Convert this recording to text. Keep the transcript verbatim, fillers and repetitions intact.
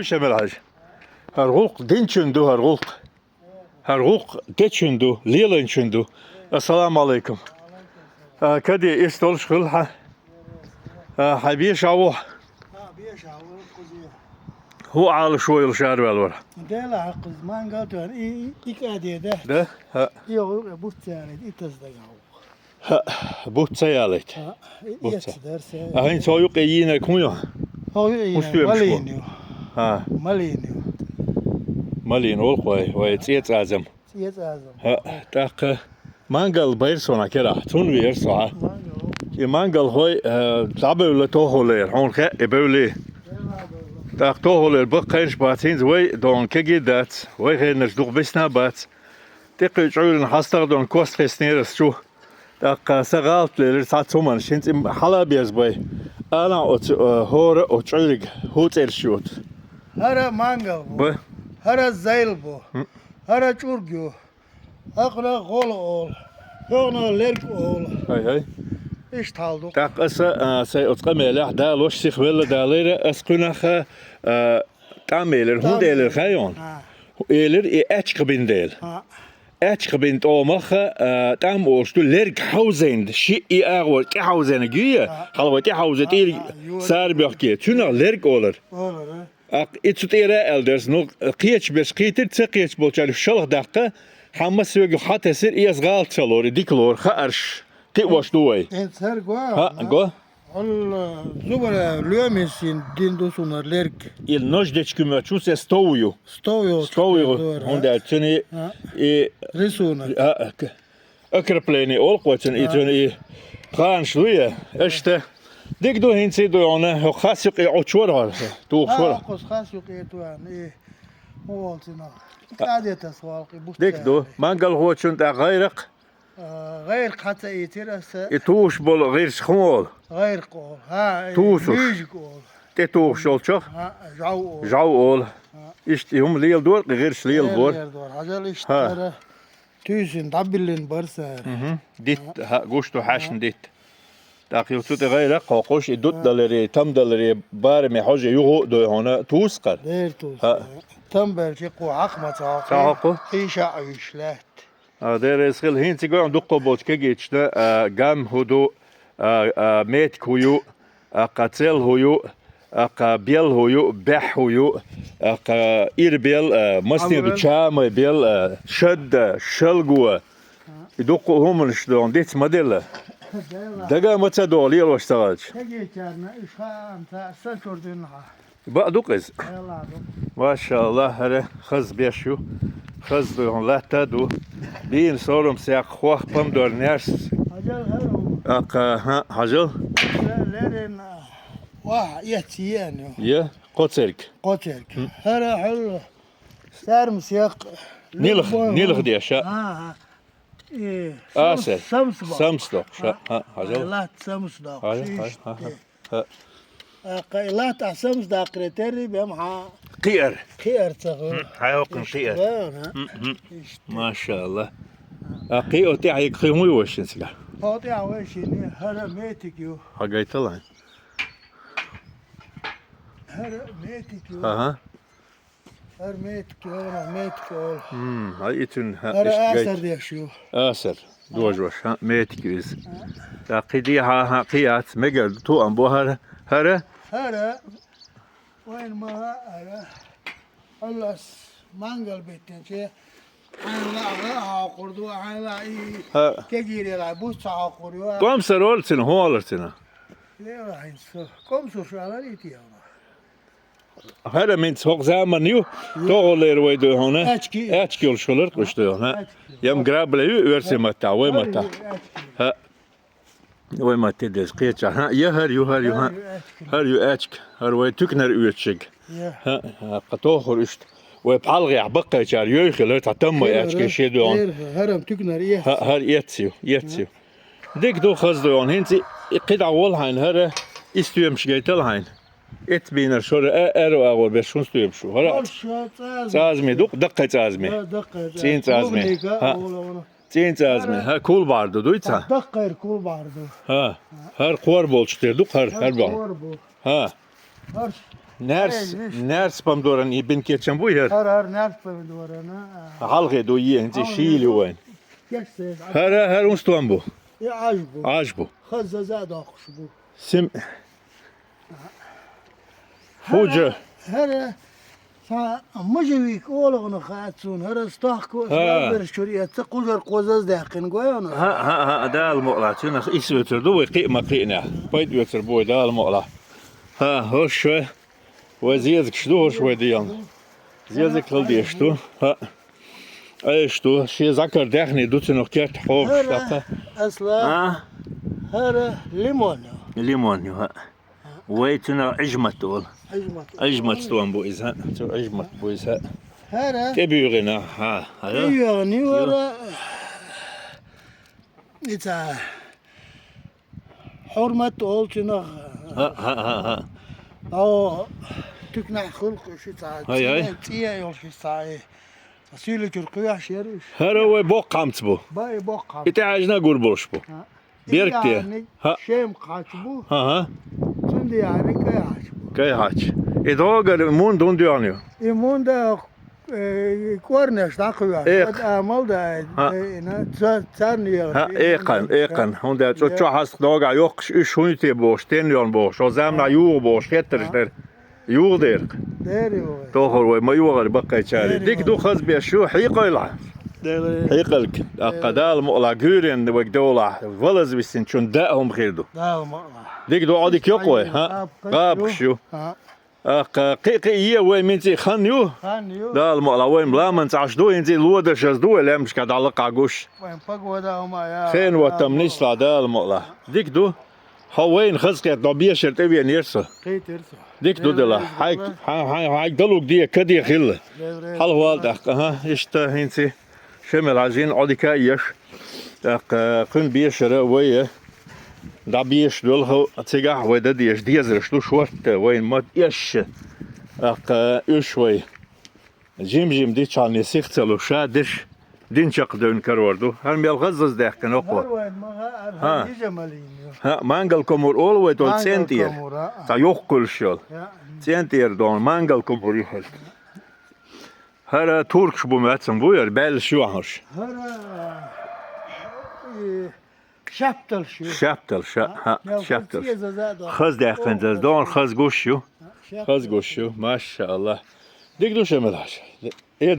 Шамил-Хьажа. ХӀара гӀуллакх динчун ду, хӀара гӀуллакх. ХӀара гӀуллакх дечун ду, леланчун ду. Ассаламу Ӏалайкум. А, каде, ирс долуш хуьлу хьан? А, хьайн беша ву? ХӀун Ӏалашо йолуш араваьлла вара? Дела хьакхуза, мангал тойна, и, и, и каде, да? Да? ХӀаъ. И йогӀу, и буц ца ялийта, и тасадага хьо. ХӀаъ, буц ца ялийта. ХӀаъ, и Буц ца. Эццадарса. А хӀинца хьо юкъе йийнарг хӀун ю? Хьо юкъе йийнарг Малин ю. ХӀаъ. Малин ю. Малин олу-кх вай, вай цӀе цӀазам. ЦӀе цӀазам. ХӀаъ, тӀаккха мангал байра суна керахь, цунна веара со хьа. Мангал. И мангал хьо, э, дӀабевлла тохалера, хьуна хаьа и бевлла. ТӀаккха тохалера баккхийнаш бац, хӀинца вай догӀун кегий дац, вай хенарш дукха бисна бац. ТӀекхуьу чӀуьйрана хьастагӀа догӀун кост хеснера ас чу. ТӀаккха сан гӀалат лелира цхьацца хӀуманаш, хӀинца и хьала а беза бай. Алахь оцу, э, хӀора оцу чӀуьйриг хӀун цӀераш ю оцу? ХӀара мангал бу. Ба? ХӀара зайл бу. ХӀара чӀург ю. ХӀокхунах гӀола олу. ХӀокхунах лерг олу. ХӀай-хӀай. Иштта хьал ду. ТӀаккха аса, а, сайн оцу къамелехь далош сихвелла далийра, ас кхуьнах, а, тӀам элира. ХӀунда элира хаьий хьуна? А. Элира и аьчка бина дела. А. Аьчка бина тӀомах, а, тӀам олуш ду, лерг хьовзийна, шиъ и агӀор тӀехьовзийнарг юй, а, хьалха тӀехьовза тӀера а, а, ю-, сара боьхке. Цуьнах лерг олура. Олура. ТӀаккха и цу тӀера а аьлла дерс, ну, кхечу берш кхийтира, ца кхечу болчарна шалха даккха, хьан массоьга хьатесира, и ас гӀалат ца лору, и дика лору, хаарш, кхиош ду вай. Э, цара го, ХӀаъ, го? Алла, зубара лоьмисин дин ду сунар лерг. Ил нож дечу куьмачу се стов ю. Стов ю, Стов ю, стов ю, хӀунда аьлча цуьнан а, и рисунок. А, к-, окрепление олу-кх вай цуьнан, и цуьнан и пханаш ду я. Иштта. Дика ду хӀинца и ду хьуна, хӀокху хас юкъе Ӏочу вара хьо, тухуш вара. А, хӀокхуз хас юкъе ту аьлла, и хӀун волу цуьнах? И кӀадетас волу, и буц Дика ду. Мангал хьочун тӀехь гӀайракх? А, гӀайракх хьа ца ийцира аса. И тухуш болу гӀирсах хӀун олу? ГӀайракх олу. ХӀа, и Тухуш. Муьйжиг олу. ТӀе тухуш йолчох? ХӀа, жӀов олу. ЖӀов олу. ХӀа. Иштта и хӀума леладора, и гӀирс леладора. Леладора. Хьажал иштта хӀара. Туьйсина дӀабиллина бара сара. Мгм. Дитт, хӀа, гуш ду хьаьшна дитт. ТӀаккха юха цу тӀе гӀайракх хьокхуш, и дутт даларе, там даларе, бараме хьожа юха а дой хьуна, туса кхара? Дера туса. ХӀа. Там баьлча кху хьакха ма ца хьокху. Ца хьокху? Кхийша а вуьйш лаьтта. А, дера эс хила хӀинца гойн дуккха болчу кегийчна, а, гам хӀу ду, а, а, метка хӀу ю, а, кху цел хӀу ю, а, кху бел хӀу ю, баьхь хӀу ю, а, кху ира бел, а, масне ду Амран. Чамай бел, а, шадда, шалго. И дуккха а хӀуманаш догӀун диц ма делла. Делла. Дага а ма ца догӀу лелош ца хилча. Кегийчарна уьш хаам ца, сан чур дуьнна хьа. Баа ду-кх иза. Делла ду. Машалла, хӀара хаза беш ю. Хаза ду, хьуна латта а ду. Бийна сорум сехь хох помидор нерс. Хьажал хӀара ву. Аккха, хӀа, хьажал. Леррина, ваха, эц еана ю. Е, кхо церг. Кхо церг. ХӀара хьал. Сарм сехь. Нилх, любой нилх хӀу. Деш, а? А, а. Э, Асер. Самс, самс бакъ. Самс доккхуш, а? А, хьажал. Латта самс доккхуш, Хьажал, иштта. Хьажал, хьажал. Хьа. А, кхай латта ахь самс даккхаре терри бем хьа. Кхиар. Кхиар ца ху. Хьай хӀокхун кхиар. Иштта, а? Мгм. Иштта. Машалла. А, кхио тӀехь хӀуй вайшин цига? Хьо тӀехь вайшин, хӀара метик ю. Хьагайталайн. ХӀара метик ю. Ага. ХӀара метка, хӀара метка олу. М, хьай и цуьнан, хьа, ХӀара иштта гайта. Асар деш ю. Асар, дожош, хьа, метка ю иза. ТӀаккха кхин дехьа, хьа, кхин яц, мегар ду, тоам бу хӀара, хӀара? ХӀара, вайн ма хӀара. Аллас мангал беттинче, хьайн ла а хьокхур ду, хьайн ла и ХӀа. Кегийрела буц ца хьокхур ю. КӀомсар олу цуьнан, хӀун олура цуьнан? Лела хьайн со. КӀомсуш алар ити яла. ХӀара минца хӀокху заман ю, тохалера вай дуй хьуна. Аьчки. Аьчки йолуш хилар кхуьш дуй хьуна. Аьчки. Ям грабля ю оьрсийн маттахь, вай маттахь. Аьчки. ХӀа. Вай матте деза кхечахь. ХӀа, я хӀара ю, хӀара ю, хӀа. ХӀара ю аьчки. ХӀара ю аьчки. ХӀара вай туькнар оьцушиг. Я. ХӀа, хӀа, кхин тохур иштта. Вай пхьалгӀехь баккхайчара йой хилар, цхьа таммай аьчки шен дуй хьуна. ХӀара, хӀара туькнар эц. ХӀа, хӀара эц ю, эц ю. Дика ду, хаза ду хьуна. ХӀинца и кхидӀа волу хьайна хӀара, и стоьмаш гайтал хьайна. Эцбийнарш хӀара а-, аьрру агӀор берш хӀун стоьмаш ву? ХӀара а ЦӀазме ду-кх, даккхий цӀазме. Да, даккхий цӀазме. ЦӀийн цӀазме. Клубника ХӀа. Олу, олу. ЦӀийн цӀазме. ХӀара. ХӀа, кулбахьар ду, дуй цхьа? Даккхийра кулбахьар ду. ХӀа. ХӀара кхор болчух тера ду-кх хӀара, хӀара бахьа. Кхор бу. ХӀа. ХӀара. Наьрс, Эй, виш. Наьрс помидоран и бинкетчан буй хӀара? ХӀара, хӀара наьрс помидоран, а. Хьалхе ду е, хӀинца Хьалхе шийли ду. Вайн. Кеш ца еза. ХӀара, хӀара унстон бу. И Ӏаж бу. Ӏаж бу. Хаззаза а доккхуш бу. Сим. Фуджа. ХӀара, хӀара, са мажавик олагъна хаьт цун, хӀара стохко, ХӀа. Берш чур эцца, кхужар кхозаз даьккхина гой хьона. ХӀа, хӀа, хӀа, Дала мукъла, цунах ис оьцур ду вай, кхиъ ма кхиъна. Пайда оьцур бу вай, Дала мукъла. ХӀа, хӀош вай, вай зезагаш ду, хӀош вай дегӀан. Зезаг хила деш ду. ХӀа. Айш ду, шен закар даьхни ду цунах керта хьогаш хӀара, тӀаккха. Асла. А? ХӀара лимон ю. Лимон ю, хӀа. Вай цунах Ӏижмат олу. Ӏижмат. Ӏижмат стон бу иза, хӀа. Цу Ӏижмат бу иза, хӀа. ХӀара. ТӀебуьйгӀина, хӀа, хӀара. ТӀебуьйгӀина ю, хӀара. Ица. Хьурмат олу цунах. ХӀа, хӀа, хӀа, хӀа. О, туькнахь хуьлу ши цхьа. Ай, ай. ЦӀе, цӀе йолу ши цхьа. Сийлачуьра кхоьхьуш яра уьш. ХӀара вай боккха хьамца бу. Бай боккха хьамца. И тӀехьаьжна гур болуш бу. ХӀа. Берг те. ХӀа. Шем кхача бу. ХӀа, хӀа. Цунда яхьариг кай хьача бу. Кай хьача. И догара мунда хӀунда йоьхна ю? И мунда Э, кӀорнеш дӀакхоьхьуш. Экха. Амал дай. ХӀа. Э, ина, ца-, царна ехаш. ХӀа, экхан, экхан. ХӀунда аьлча, чохь хьаста догахь йоккхуш, уьш хӀунда те бохуш, тен йон бохуш, шо заманахь югӀу бохуш, хеттарш дара. ХӀа. ЮгӀу дерг. Дера югӀу. Тохар вай, ма югӀара баккхайчаре. Дика ду хазбеш ю, хьийкъойла. Дера. Хьийкъалг. Аккха Дала мукъла гуьйренна вайга довлахь. Валаз висинчун даа хӀума хир ду. Дала мукъла. Дика ду, Ӏодика йоккхой, хӀа? ГӀабаш ю. ГӀабаш ю. ХӀа. Аккха, кхин а, кхин а е вай минций хан ю? Хан ю. Дала мукъла, вайн ламанца Ӏаш ду, хӀинций лодашаз ду вай лаьмнашка дӀалакха гуш. Вайн погода хӀума я. Хен ваттам нислахь, Дала мукъла. Дика ду. Хьо вайна хазахетта бешара тӀевенера со. Кхетира со. Дика ду делахь. Хьайг, хьай, хьай, хьайг далуг де, каде хилла. Хьалхавала тӀаккха, аха, иштта хӀинций. Шемал хьажийна Ӏодика а еш, тӀаккха кхуьнан бешара вай дӀабеша долу хӀу, цигахь вай дан дезаш дезарш ду шортта, вайна ма эшша. ТӀаккха уьш вай жим-жим дичхьалне сих ца луш, ша деш, дин чекхдевнна карор ду. ХӀара мел хаззаза даьккхина окхо. ХӀа. ХӀа, мангал комур олу вай тол цӀен тӀера. Цхьа йохкуьлуш йолу. ЦӀен тӀера дон, мангал комур ю хӀара. ХӀара туркаш бу моьтту сан, бу яра, баьллаш ю ахьуш? ХӀара, э, шаьпталш ю. Шаьпталш, а, хӀа, мел шаьпталш. Хаза даьккхина заза дон, хаза гуш ю. Хаза гуш ю, машааллах. Дика ду, Шемал хьажа.